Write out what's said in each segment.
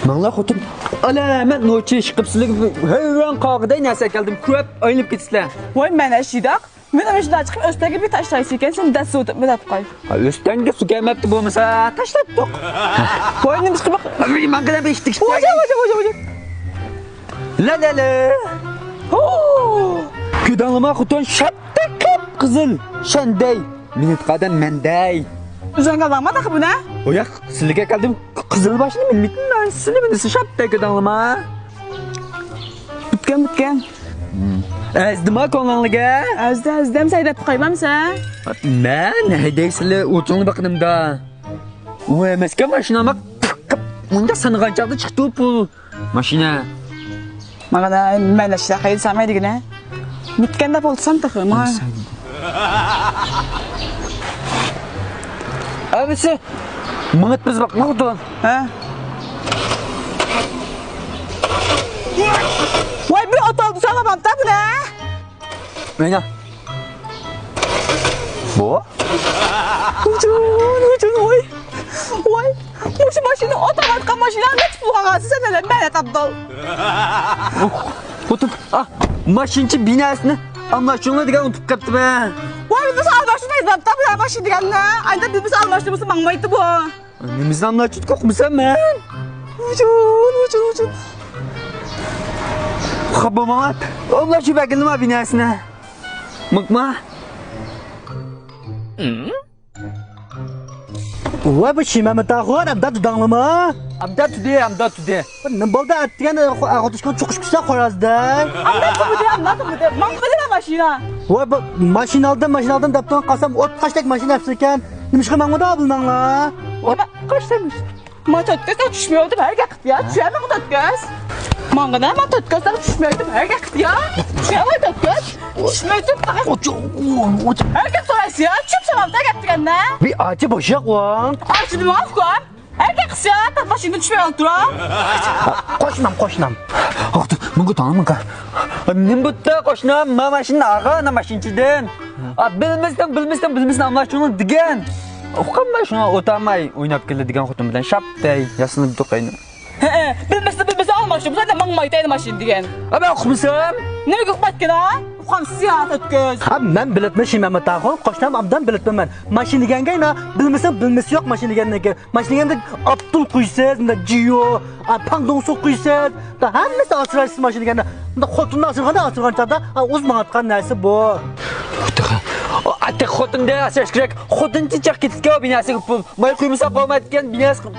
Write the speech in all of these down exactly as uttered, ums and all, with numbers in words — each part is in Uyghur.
ماڭلا خوتۇن، ئەلەمەت نوچى ئىشقىپ سىلىگە ھەيران قالغۇدەك نەرسە ئەكەلدىم، كۆپ ئايلىنىپ كېتىسىلەر. ۋاي مەن ئەشىداق، مېنى مۇشۇنداق چىقىپ ئۆستەڭگە بىر تاشلايسىكەن، سېنى دەسسىۋېتىپمەن دەپ قوي. ھە، ئۆستەڭگە سۇ كەلمەپتۇ بولمىسا، تاشلاپتۇق. ۋاي نېمە ئىشقىپ؟ ماڭغىلى بىر ئىشتىك. ۋاجا، ۋاجا، ۋاجا، ۋاجا. لا لا لا. ھو! كۆدەڭلىما خوتۇن شاپتەك قىپقىزىل. شەندەي. مىنىتقا ئادەم مەندەي. ئۆزۈڭگە ئالامات ئاخى بۇنى. ئۇياق، سىلىگە كەلدىم. قىزىل باشنى مىنمىتىم مەن. سىلى مىنىسى شاپتەك كۆدەڭلىما. پۈتكەن، پۈتكەن. ئەزدىما كۆڭلۈڭلىگە. ئەزدى، ئەزدىم، سەي دەپ قويمامسەن. مەن ھەيدەي سىلى ئوتۇڭنى باقىدىم دا. ئۇ ئەمەسكەن ماشىنا، ماق، مۇنداق سانىغان چاغدا چىقتى پۇل. ماشىنا. ماڭا مەن ئاشۇنداق خەير سالماي دېگىنە. مىتكەندە بولسام تېخى، ماڭا. ئەمىسى، مىڭىت بىز باقماقتۇ. ھە؟ ۋاي، بىر ئوتالدى سالامام تا بۇنى. مانا. بۇ؟ ۋۇجۇن، ۋۇجۇن، ۋاي. ۋاي، مۇشۇ ماشىنا ئوتاۋاتقان ماشىنا نەچچە پۇلغا قالسا سەن ھەلە مەنە تاپتىڭ. خوتۇن، ئا، ماشىنىچى بىناسىنى ئالماشتۇرۇڭلار دېگەن ئۇنتۇپ قاپتىمەن. ۋاي، بىز ئالماشتۇرمايمىز دەپتۇ بۇ ماشىنا دېگەننى. ئايدا بىز ئالماشتۇرمىسا ماڭمايتتى بۇ. نېمىسىنى ئالماشتۇرۇپ قوقمىسام مەن؟ ۋۇجۇن، ۋۇجۇن، ۋۇجۇن. خاپا بولماڭلار. ئالماشتۇرۇپ ئەكەلدىم بىناسىنى. مىقما. ۋاي، بۇ شىمەمەت ئاخۇن، ئەمدى دۇداڭلىما؟ ئەمدى تۇدى، ئەمدى تۇدى. بۇ نېمە بولدى؟ ئەتىگەن خوتۇشقا چوقۇش كۈسە خورازدەك. ئەمدى تۇمىدى، ئەمدى تۇمىدى. ماڭ بىلىلا ماشىنا. ۋاي، بۇ ماشىنا ئالدىم، ماشىنا ئالدىم دەپ تۇرغان قالسام، ئوت قاشتەك ماشىنا ئەپسىكەن. نېمىشقا ماڭمىدى بۇلىڭلار؟ ئوت قاشتەك. ما تۆتكەس تاق چۈشمەيۋاتىدۇ، ھەرگە قىپتىيا. چۈشەرمەڭ تۆتكەس. ماڭغىنا ما تۆتكەس تاق چۈشمەيۋاتىدۇ، ھەرگە قىپتىيا. چۈشەرمەڭ تۆتكەس. چۈشمەيۋاتىدۇ، ھەرگە سورايسىيا. چۈشۈپ سالام، ھەرگە دېگەندە. بىر ئاچا بوشاق ۋاڭ. ئاچىدىم ئۇكام. ھەرگە قىسا، تاق ماشىنىدا چۈشمەي ئولتۇرۇڭ. قوشنام، قوشنام. ۋاقتى، مۇڭغا تاڭ مۇڭغا. نېمە بوپتۇ قوشنام؟ ما ماشىنا ئاغا، ئانا ماشىنىچىدىن. ئا، بىلمىسەڭ، بىلمىسەڭ، بىلمىسەڭ، ئاملا شۇنى دېگەن. ئۇقاملا شۇڭا ئوتاماي ئويناپ كېلە دېگەن خوتۇن بىلەن شاپتەي ياسىنىپ تۇقاينى. ھەئە، بىلمىسە، بىلمىسە ئالماشتۇرمىسا، ماڭمايتتى ماشىنا دېگەن. ئا، مەن ئۇقمىسام؟ نېمىگە ئۇقمايتتىكىن ھە؟ ئۇقامسىز يا تۆتكەس. ھە، مەن بىلىپمەن شىمەمەت ئاخۇن، قوشنام ئابدان بىلىپمەن مەن. ماشىنا دېگەنگە ئاينا، بىلمىسەڭ بىلمىسى يوق ماشىنا دېگەننىڭكى. ماشىنا دېگەندە ئابدۇل قويىسىز، مۇنداق جىيو، ئا، پاڭدۇڭسۇ قويىسىز، مۇنداق ھەممىسى ئاسرايسىز ماشىنا دېگەندە. مۇنداق خوتۇننى ئاسرىغاندا، ئاسرىغان چاغدا، ئا، ئۆز ماڭاتقان نەرسە بۇ. تېخى، ئا، تېخى خوتۇن دە ئاسراش كېرەك. خوتۇن چىچاق كېتىدىكەن بىناسىغا پۇل. ماي قۇيمىساق بولمايدىكەن، بىناسىغا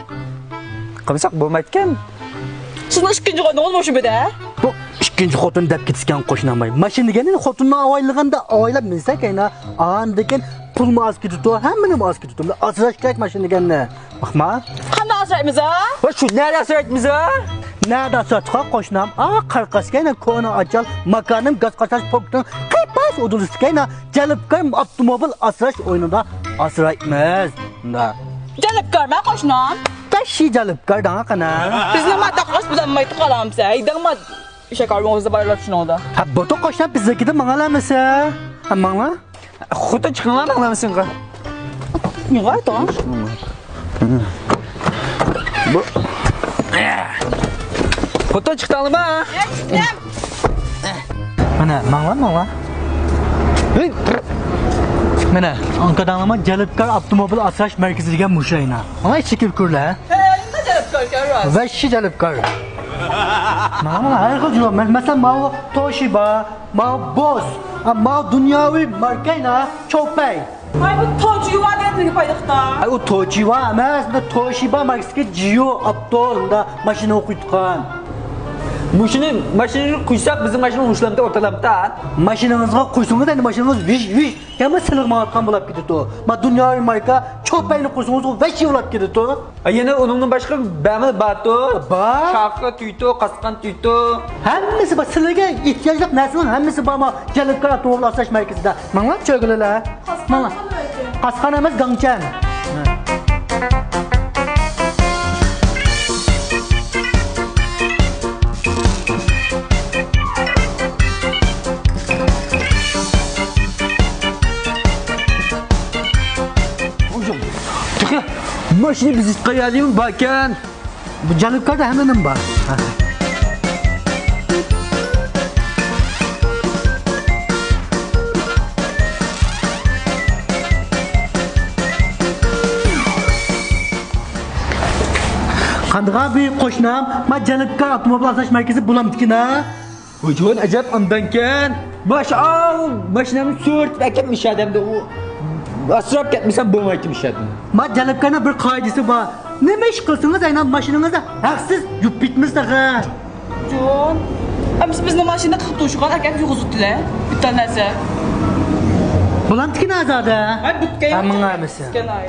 قىلمىساق بولمايدىكەن. سىزنىڭ ئىككىنچى خوتۇنىڭىز مۇشۇ بىدە؟ بۇ ئىككىنچى خوتۇن دەپ كېتىشكەن قوشنام ئاي. ماشىنا دېگەننى خوتۇننى ئاۋايلىغاندا ئاۋايلاپ مىنسەك ئاينا. ئاندىن كېيىن پۇلمۇ ئاز كېتىدۇ، ھەممىنىمۇ ئاز كېتىدۇ. ئاسراش كېرەك ماشىنا دېگەننى. باقما. قانداق ئاسرايمىز ھە؟ ۋە شۇ نەدە ئاسرايتمىز ھە؟ نەدە ئاسراتقا قوشنام؟ ئا، قارقاسكەن كونا ئاچال، ماكانىم گاز قاچاش پوكىتىنىڭ قىپاس ئۇدۇلىسىكەن، جەلپكار ئاپتوموبىل ئاسراش ئويۇنىدا ئاسرايمىز. شۇنداق. جەلپكارمۇ قوشنام؟ تاششى جەلپكار داڭا قانا. بىزنىڭ ماتاقلاش بىلەن مايتىق ئالامسە. ھەيدەڭ مات. ئىشەك ئارمىڭىزدا بارلار شۇنىڭدا. ھە، بوتۇق قوشنام بىزنىڭكىدە ماڭالامسە؟ ھە، ماڭلا. خوتۇن چىقىڭلار ماڭلامسىڭغا. نېمە توڭ؟ بۇ. خوتۇن چىقتىڭلارمۇ؟ مانا، ماڭلا، ماڭلا. مانا، ئاڭقىداڭلىما جەلپكار ئاپتوموبىل ئاسراش مەركىزى دېگەن مۇشۇ ئاينا. ماڭا چېكىپ كۆرلە. ھە، نېمە جەلپكاركەن راست؟ ۋەھشىي جەلپكار. مانا، مانا، ھەر خىل جۇۋا. مەسىلەن، ماۋۇ توشىبا، ماۋۇ بوس، ماۋۇ دۇنياۋى ماركاينا، چوپەي. ۋاي، بۇ توچىۋا دېگەن نېمە پايدىقتا؟ ئاي، ئۇ توچىۋا ئەمەس، بۇ توشىبا ماركىسىدىكى جىيو ئاپتور، ئۇندا ماشىنا قويىدىغان. مۇشۇنى، ماشىنىنى قويساق، بىزنىڭ ماشىنا ئۇشلامدا ئورتالامدا. ماشىنىڭىزغا قويسىڭىز، ئەمدى ماشىنىڭىز ۋىش، ۋىش، يەنە سىلىق ماڭىدىغان بولاپ كېتىدۇ. ما دۇنياۋى ماركا چوپەينى قويسىڭىز، ئۇ ۋەھشىي بولاپ كېتىدۇ. ئا، يەنە ئۇنىڭدىن باشقا بەمىل بارتۇ. بار. چاقا تۈيتۇ، قاسقان تۈيتۇ. ھەممىسى بار. سىلىگە ئېھتىياجلىق نەرسىنىڭ ھەممىسى بار. ما جەلپكار ئاپتوموبىل ئاسراش مەركىزىدە. ماڭلا، چۆگىلىلە. ماڭلا. قاسقان ئەمەس، گاڭچەن. تېخى ماشىنا بېزىتقان يەرلىرىمۇ باركەن. بۇ جەلپكاردا ھەممە نېمە بار. قاندىغا بىر قوشنام، ما جەلپكار ئاپتوموبىل ئاسراش مەركىزى بولامدىكىنا؟ ۋايجان، ئەجەب ئاندانكەن. ماش-، ئاۋۇ ماشىنامنى سۈرتۈپ ئەكەپ مىشەدەمدە ئۇ ئاسراپ كەتمىسەم بولمايتتى مىشەدىم. ما جەلپكارنىڭ بىر قائىدىسى بار. نېمە ئىش قىلسىڭىز، ئەينەن ماشىنىڭىزنى ھەقسىز يۇپ بىتمىز تېخى. جون، ئەمىسە بىزنىڭ ماشىنىنى قىلىپ تۇرۇشقان ئەكەپ يۇغۇزۇتتىلە. بىتتان نەرسە. بولامدىكىنا ئازادە؟ ھەي، بىتكەن. ھەممىڭ ئەمىسە. بىتكەن ئاي.